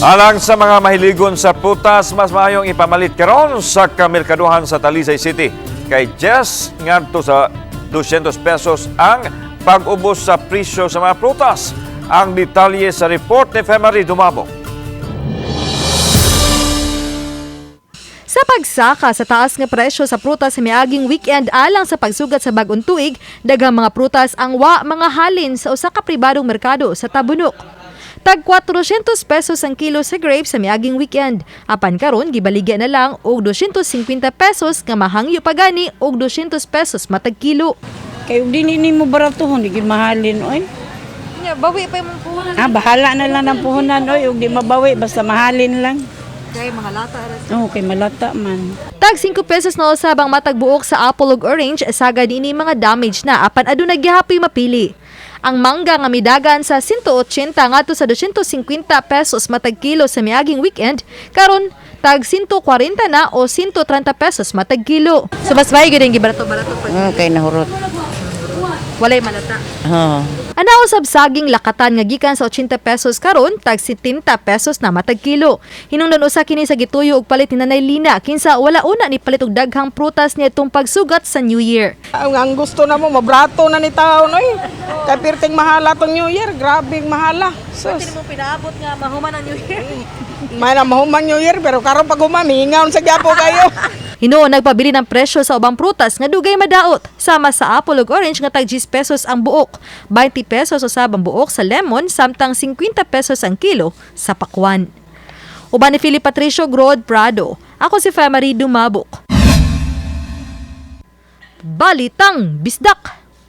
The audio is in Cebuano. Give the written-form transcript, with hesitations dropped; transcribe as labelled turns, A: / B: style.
A: Alang sa mga mahiligon sa prutas, mas maayong ipamalit karon sa kamerkaduhan sa Talisay City. Kay Jess ngadto sa 200 pesos ang pag-ubos sa presyo sa mga prutas. Ang detalye sa report ni Femary Dumabo.
B: Sa pagsaka sa taas nga presyo sa prutas sa miaging weekend alang sa pagsugat sa bag-ong tuig, daghang mga prutas ang wa mga halin sa usa ka pribadong merkado sa Tabunok. Tag 400 pesos ang kilo sa grapes sa miaging weekend. Apan karon gibaligya na lang og 250 pesos nga mahangyo pa gani og 200 pesos matag kilo.
C: Kay ug dinhi nimo baratuhon, di gyud mahalin oy.
B: Nya bawi pa imong puhunan.
C: Ah, bahala na lang ang puhunan oy, ug di mabawi basta mahalin lang.
B: Kay mahalata ra.
C: Oh, kay malata man.
B: Tag 5 pesos na usab ang matag buok sa apple ug orange, sagad ini mga damage na apan aduna gihapoy mapili. Ang mangga nga midagan sa 180 ngadto sa 250 pesos matag kilo sa miaging weekend, karon tag 140 na o 130 pesos matag kilo. So mas maayo gyud ang gibarato-barato pa.
D: Kay nahurot.
B: Walay malata.
D: Oh.
B: Ana usab saging lakatan nga gikan sa 80 pesos karon tag 70 pesos na matag kilo. Hinungdan usa kini sa gituyo og palit ni Nanay Lina kinsa wala una ni palit og daghang prutas niadtong pagsugat sa New Year.
E: Ang gusto na mo, mabrato na ni tao, no eh. Kay pirting mahala tong New Year, grabe ang mahala. Sus.
B: Mo pinaabot nga mahuman ang New Year.
E: May na mahuman New Year, pero karon pag human, hingaon sa gyapo kayo.
B: Hinuon nagpabili ng presyo sa ubang prutas nga dugay madaot sama sa apple ug orange nga tag 10 pesos ang buok, 20 pesos usab ang buok sa lemon samtang 50 pesos ang kilo sa pakwan. Uban ni Philip Patricio Grod Prado. Ako si Femary Dumabok. Balitang Bisdak.